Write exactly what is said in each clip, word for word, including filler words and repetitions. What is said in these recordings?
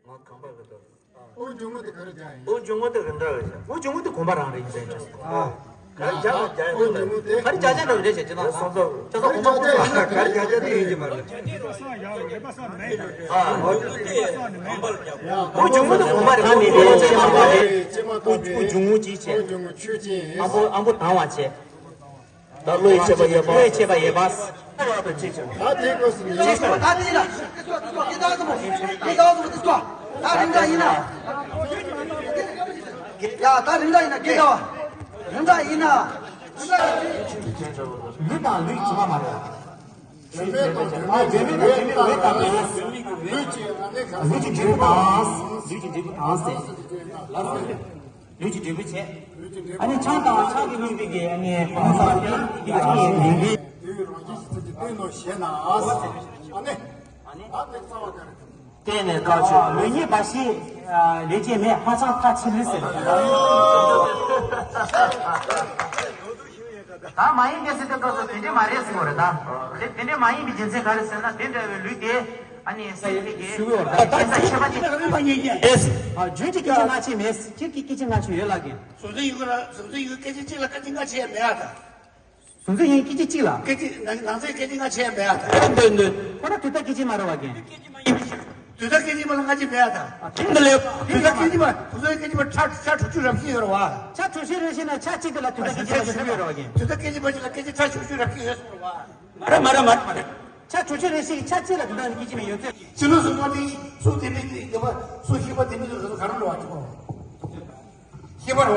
ང་གང་པར་གི་དོ། ཨོ་ཇོ་མོ་དེ་ག་རེ་རྒྱག་ཡིན། ཨོ་ཇོ་མོ་དེ་རིན་འདྲ་བའི་ཞག་ཨོ་ཇོ་མོ་དེ་གོམ་པ་རང་རེད་ཡིན་ཟེར་ཅིག་ཨ། ག་རེ་རྒྱག་རྒྱག་ཡིན་ཨོ་ཇོ་མོ་དེ། ག་རེ་རྒྱག་རྒྱག་འདྲ་བའི་ཞག་ཅི་ན་ཅག་ཚོ་ཅག་ཚོ་གོམ་པ་སྤོ་ས་ག་རེ་རྒྱག་རྒྱག་དེ་ཡིན་གྱི་མ་རེད། ཨོ་ཇོ་མོ་དེ་གོམ་པ་རེད་མ་མེད་པའི་ཅི་མ་གཏོགས་པའི་ཅི་མ་གཏོགས་པའི་ཨོ་ཇོ་མོ་ཅིག་བྱས། ཨོ་ཇོ་མོ་ཆོས་ཅན། ཨ་མོ་ཨ་མོ་དང་བ་བྱས། ད་བློ་ཡི་མཆེད་པ་ཡོད་པ། བློ་ཡི་མཆེད་པ་ཡོད་པ། ད་དེ་དགོས་སུ་ཡོད། ད་དེ་ལ། དེ་ལྟ་བུ་དེ་ལྟ། ད་རིམ་གྲངས་ཡིན་ན། ཡ་ད་རིམ་གྲངས་ཡིན་ན་དེ་ལྟ་བ། རིམ་གྲངས་ཡིན་ན། ལུས་དང་ལུས་བྱེད་པ་མ་རེད། ལུས་དང་ལུས་དང་ལུས་དང་ལུས་ཀྱི་འབྲས་བུ་དང་ལུས་ཀྱི་འབྲས་བུ་དང་ཟེར། ལུས་ཀྱི་འབྲས་བུ་བྱས། ལུས་ཀྱི་འབྲས་བུ་བྱས། ཨ་ནི་ཆང་དང་ཆང་གིས་སྨིན་པའི་གི་ཨ་ནི་གང་ཟག་དེ་ཡི་ཨ་ནི་ལས་འགན། དེ་བས་རང་བཞིན་གྱི་ཚུལ་གྱིས་བསྟན་ནོ་ཞེ་ན། ཨ་ནི། ཨ་ནི། ད་དེ་རྩ་བ་ག་རེ། བསྟན་ནས་བཀའ་ཆོས་ལུགས་གཉིས་པ་ཞིག་ལས་ཀྱི་མེད་ཧ་ཅང་ཐག་ཆེ་ལུས་ཟེར། ད་མ་ཡིན་ཏེ་ཟེར་ཏེ་སྐབས་སུ་དེ་འདྲས་མ་རེད་ཟེར་བ་རེད་ད། དེ་དེ་འདྲས་མ་ཡིན་པའི་རྒྱུ་མཚན་ག་རེ་ཟེར་ན་དེ་འདྲ་བའི་ལུས་དེ། ཨ་ནི་སེམས་ཀྱི་ཞུ་གི་ཡོད་རེད། ད་ཁྱད་མཚར་ཆེ་བ་ཅིག་ཨེས། ཨ་རྒྱུན་གྱི་སྐད་ཆ་སྔ་ཕྱི་མེད། ཁྱེད་ཀྱི་སྐད་ཆ་སྔ་ཕྱི་ཡོད་ལགས་ཀྱི། སོ་སོའི་ཡི་གུ་ལ་སོ་སོའི་ཡི་གུ་སྐད་ཆ་གཅིག་ལ་སྐད་ཆ་སྔ་ཕྱི་ཡང་མེད་ཨ་ད། སོ་སོའི་ཡི་གུ་སྐད་ཆ་གཅིག་ལ། སྐད་ཆ་ནང་ནང་ཚན་སྐད་ཆ་སྔ་ཕྱི་ཡང་མེད་ཨ་ད། འདོད་འདོད། ཁོ་ན་དུས་ད་སྐད་ཆ་མ་རེད་བ་ཀྱི། དུས་ད་སྐད་ཆ་མ་ལ་སྔ་ཕྱི་མེད་ཨ་ད། ཨ་དེ་འདི་ལས་དུས་ད་སྐད་ཆ་མ་སོ་སོའི་སྐད་ཆ་མ་ཁྲ་ཁྲ་དྲུག་ཅུ་རེ་བཞི་ཡོད་རེད་བ། ཁྲ་དྲུག་ཅུ་རེ་བཞི་ན་ཁྲ་གཅིག་གི་ལ་དུས་ད་སྐད་ཆ་མ་ཞུ་གི་ཡོད་རེད་བ་ཀྱི། དུས་ད་སྐད་ཆ་མ་ཅིག་ལ་སྐད་ཆ་ཁྲ་དྲུག་ཅུ་རེ་བཞི་ཡོད་སོང་རེད་བ། མ་རེད་མ་རེད་མ་རེད་མ་རེད། ཆ་ཆོས་ཆོས་རེ་ཞིག་ཆ་གཅིག་ལ་དེ་འདྲ་ནི་སྐད་ཆ་མི་ཡོད་ཚོད། ཕྱི་ལོ་གསུམ་པ་ནི་སུ་དེ་མིན་དེ་དེ་བ་སུ་ཤེས་པ་དེ་མིན་དེ་ག་རང་རེད་བ་ཅི་གོ། ཤེས་པ་རེད་བ།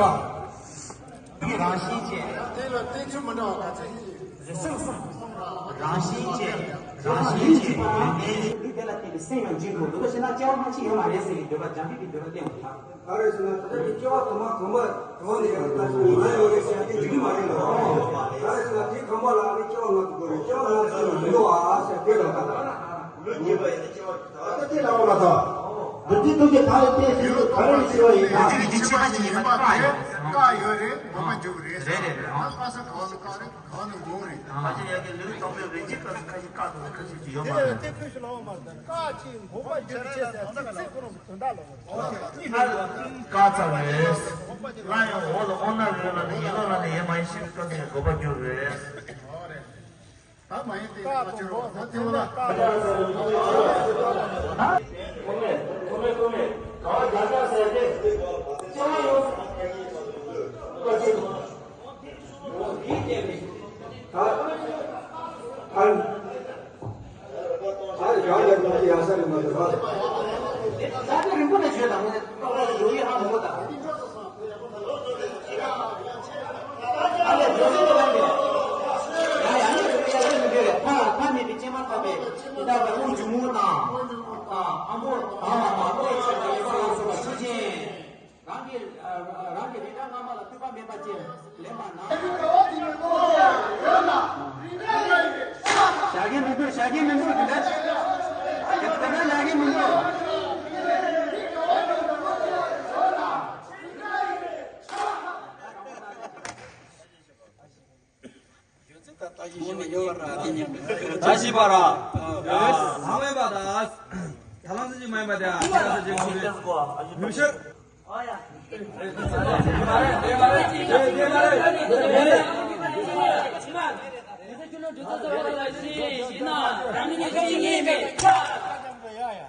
མི་རང་བཞིན་བཅས། དེ་ལ་བསྟན་ཚུལ་མི་འདྲ་བ་ག་ཚོད་ཡིན། རེ་སོང་སོང་། རང་བཞིན་བཅས་རང་བཞིན་གྱིས་ཡོད་མེད་ལུས་དེ་ལ་བརྟེན་ནས་སེམས་ཡང་འཇིག་འགྲོ་འདུག་པ་ཞེ་ན་སྐྱེ་བ་སྔ་ཕྱི་ཡོད་མ་རེད་ཟེར་བའི་འདོད་པ་འཇམ་པའི་གི་འདོད་པ་བསྟན་པ་དང་། ག་རེ་ཟེར་ན་ད་ལྟ་དེ་སྐྱེ་བ་ཐོག་མ་གང་མ་གང་ནས་ཡང་ད་ང་ཡོད་རེད་ཟེར་ཡ་དེ་འགྲིག་གི་མ་རེད་ལ། ག་རེ་ཟེར་ན་དེ་གང་མ་ལ་ཨ་ནི་སྐྱེ་བ་ལྔ་དགོས་རེད། སྐྱེ་བ་ལྔ་ཟེར་ན་མི་འདུག་ཨ་ཟེར་དེ་ལ་ད། ལུས་རྒྱས་པ་ཡིན་ན་སྐྱེ་བ་ད་ལྟ་དེ་ལ་འོ་ལ་ད། འདི་དེ་དུས་ཀྱི་ད་ལྟ་དེ་ཟེར་དུས་ག་རེ་ལ་སྐྱེ་བ་ཡིན་ན། དེ་ལ་འདི་ཆོས་པ་ཞིག་ཡིན་པ་བཀག་ཡོད། བཀག་ཡོད་རེད། ངོ་མ་འཇུག་རེད། རེད་རེད་རེད། ང་བཀག་ས་གང་ལ་བཀག་རེད། གང་ལ་འགོག་རེད། ཨ་ཅེ་ཡ་གི་ལུས་སྟོང་པའི་རིན་ཆེན་སྐབས་སུ་ཁ་ཞིག་བཀག་དང་ཁ་ཞིག་ཅིག་ཡོད་མ་རེད། དེ་ལ་དེ་ཕུལ་ཞུ་ལ་འོ་མ་རེད། བཀག་ཅིག་འགོག་པ་འཇུག་རེད་ཅེས་ཟེར་ཚིག་ཚིག་ཁོ་རང་དོན་དག་ལ་འོ་རེད། བཀག་ཚར་རེད། སླར་ཡང་འོག་ལ་དབང་རྣོན་རེ་ལ་ནི་ཡིད་ལ་ལ་ནི་ཡེ་མ་ཡེ་ཤེས་ཀྱི་སྐབས་སུ་འགོག་པ་འཇུག་རེད། ད་མ་ཡིན་ཏེ་ཁ་ཆེ་རོ་ད་ཐེ་བ་ལ། རང་གི་རང་གི་རིགས་སྒྲ་སྔ་མ་ལ་ལྟོས་པ་མེད་པ་ཅིག་ལེན་པ་ན། བྱ་རྒན་མི་འདུག་བྱ་རྒན་མི་འདུག་དེ་འདྲ། དེ་འདྲ་བྱ་རྒན་མི་འདུག་ད་ཞིག་པ་ར། ལྷང་བས་པ་ད། ད་ལྷང་ཚེ་ཅིག་མ་ཡིན་པ་དེ། ད་ལྷང་ཚེ་ཅིག་མ་ཡིན་པ་དེ། མི་ཤར།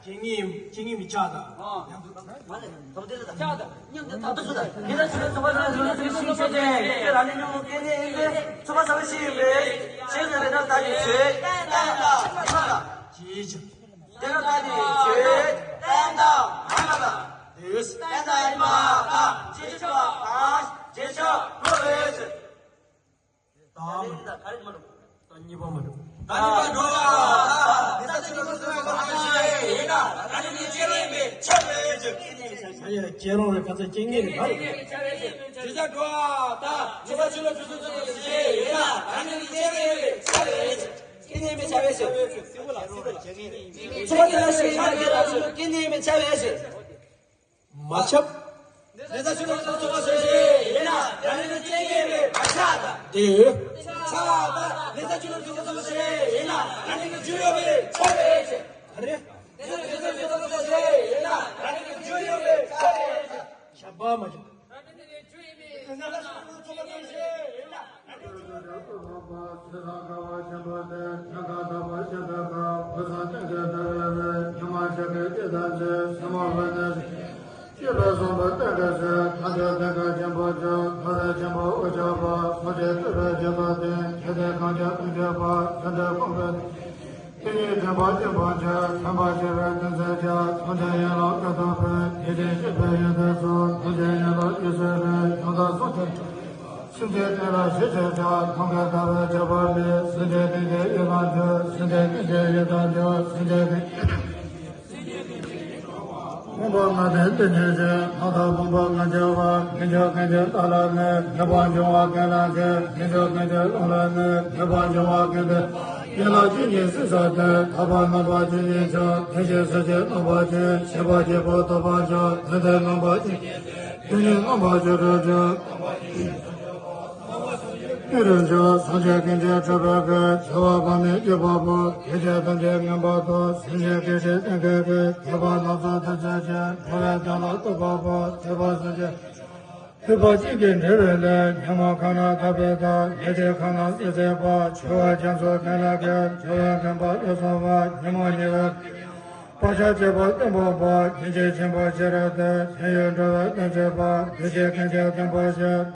ཁྱེད་ཉིད་ཁྱེད་ཉིད་མི་ཆགས་དང་། ད་ལྟ་ཚོ་ད་ཉིད་ལ་ཚོ་བ་ཚོ་བ་ཚོ་བ་ཚོ་ཤིང་ཤོད་ཅན་ཁྱེད་རང་ནི་ཉུང་ངུ་སྐད་ནས་ཡིན་པས་ཚོ་བ་ཚོ་བ་ཤིང་ཡིན་པས་ཤེས་ཟེར་རེ་ན་ད་ནི་ཚོས་བསྟན་དང་ཉི་མ་དང་ཇི་ཅི་དེ་ན་ད་ནི་ཚོས་བསྟན་དང་ཉི་མ་དང་དུས་བསྟན་དང་ཉི་མ་དང་ཇི་ཅི་ཆོག་དང་ཇི་ཆོག་ལོ་རེ་ཟེར། ད་གཉིས་པ་མ་འགྲོ། ད་གཉིས་པ་འགྲོ། ད་ནི་ད་ཆུ་ལ་ཆུ་ལ་ཆུ་ལ་ཆུ་ལ་ཡིན་ན་ད་ནི་ནི་ཅི་རེད་མེད་ཆ་རེད་ཅི། ཨ་ཡ་ཁྱེད་རང་རེད་ཁ་ཚ་སྐྱེ་ངེས་རེད་ད་རེད། ཇི་ལྟར་འགྲོ་ད་ཆུ་ལ་ཆུ་ལ་ཆུ་ལ་ཆུ་ལ་ཡིན་ན་ད་ནི་ནི་ཅི་རེད་མེད་ཆ་རེད་ཅི། སྐྱེ་ནས་མེད་ཆ་རེད་ཅི། ཆུ་ལ་ཆུ་ལ་ཆུ་ལ་ཡིན་ན་ད་ནི་ནི་ཅི་རེད་མེད་ཆ་རེད་ཅི། མ་ཁྱབ། ལེ་ཚ་ཆུ་ལ་ཚོ་ཚོ་བ་ཟེར་ཞེས་ཡིན་ན་ད་ནི་ནི་སྐྱེ་ངེས་རེད་མ་ཆགས་ད། དེ་ཡོད། ཆགས་ད། ལེ་ཚ་ཆུ་ལ་ཚོ་ཚོ་བ་ཟེར་ཞེས་ཡིན་ན་ད་ནི་ནི་རྒྱུ་ཡོད་པའི་ཆ་རེད་ཅེས། ཨ་རེ། ལེ་ཚ་ཆུ་ལ་ཚོ་ཚོ་བ་ཟེར་ཞེས་ཡིན་ན་ད་ སངས་རྒྱས་ཀྱི་ཐུགས་རྗེ་ལས། ཉི་མ་ཤར་གྱི་དཀྱིལ་དང་འཛིན། སྲིན་མོ་ལྷ་གནས་སུ། སྐྱེས་པའི་བསམ་པ་གཏན་གྱི་ཟིན། ཐམས་ཅད་གཏན་གྱི་ཆེན་པོ་མཆོག། ཐུབ་པའི་ཆེན་པོ་འུ་ཅག་པ། སངས་རྒྱས་སྤྲུལ་པའི་སྤྱི་ལ་བསྟན། ཆོས་སྡེ་གངས་ཅན་ཀུན་ཁྱབ་པ། ཆོ་འཕྲུལ་ཀུན་སྤེལ། དེ་ཉིད་དྲན་པ་བསྟེན་པར་བྱ། དྲན་པ་བྱེ་བའི་གཏེར་མཛོད་ཀྱང་། སངས་རྒྱས་ཡན་ལག་བཀའ་དང་མཐུན། ཡེ་ཤེས་སྐྱེས་པའི་ཡོན་ཏན་གསུམ། ཐམས་ཅད་ཡན་ལག་རྒྱུད་སུ་ལྷུང་། ཡང་དག་སངས་རྒྱས། སེམས་ཅན་བདེ་ལ་ཞི་བྱེད་ཕྱག། ཐབས་མཁས་ལྟ་བས་དཔྱད་པ་མེད། སེམས་ཅན་ཀུན་གྱི་ཡིད་ལ་འཇུག་སེམས་ཅན་ཀུན་གྱི་ཡིད་ལ་འཇུག་སེམས་ཅན་ཀུན། ཕོངས་པ་ལྔ་ལྡན་གཏི་མུག་ཅན། ལྷ་དང་ཕོངས་པ་ལྔ་བརྒྱ་པ། ངེས་འབྱུང་ཀུན་གྱི་རྟ་ལ་གནས། ཉེས་པ་འབྱུང་བ་ཀུན་ལ་འཇིགས། ངེས་འབྱུང་ཀུན་གྱི་རླུང་ལ་གནས། ཉེས་པ་འབྱུང་བ་ཀུན་ལྡན། ཡན་ལག་བཅུ་གཉིས་སྲིད་རྩ་གཏོར། ཐར་པ་རྣམ་པ་བཅུ་གཉིས་འབྱུང་། དེ་བཞིན་གསོད་བྱེད་རྣམ་པ་བཅུ། ཞི་བ་གཅིག་པུ་ཐོབ་པར་འགྱུར། ཡོན་ཏན་རྣམ་པ་བཅུ་གཉིས། དེ་ཉིད་རྣམ་པ་བཅུ་དྲུག་འབྱུང་། ཀུན་རིག་འཇུག་སངས་རྒྱས་ཀུན་གྱི་གྲུབ་པའི་སྐུ། བྱེ་བ་སྤངས་ནས་སྐྱེས་པ་པོ། ཐུགས་རྗེ་ཐམས་ཅད་མངོན་པར་རྟོགས། སེམས་ཅན་སྐད་ཅིག་གཏན་གྱི་སྐུ། ཐེག་པ་སྣ་ཚོགས་ཐུགས་རྗེ་ཅན། འགྲོ་བའི་དོན་ལ་གཏོད་པ་པོ། ཐེག་པ་སེམས་ཅན། ཐེག་པ་གཅིག་གིས་འགྲོ་བའི་བློ། ཉོན་མོངས་ཁམས་ལ་ཐར་པའི་ཐབས། ལས་ཀྱི་ཁམས་ལ་རྩེ་གཅིག་པ། ཆེ་བ་རྒྱ་མཚོ་ཀུན་ལ་སྐྱོལ། འགྲོ་བའི་འགྲོ་འདུལ་བློ་བཟང་བ། ཉོན་མོངས་ཉེ་བའི་བག་ཆགས་སྐྱེས་པ་བརྟན་པོ་པ། སྙིང་རྗེ་ཆེན་པོ་ཆེ་རབ་ཏུ། དོན་ཡོད་འགྲོ་བའི་དོན་བྱེད་པ། འདུ་བྱེད་ཀུན་གྱི་བརྟན་པོ་ཆེ།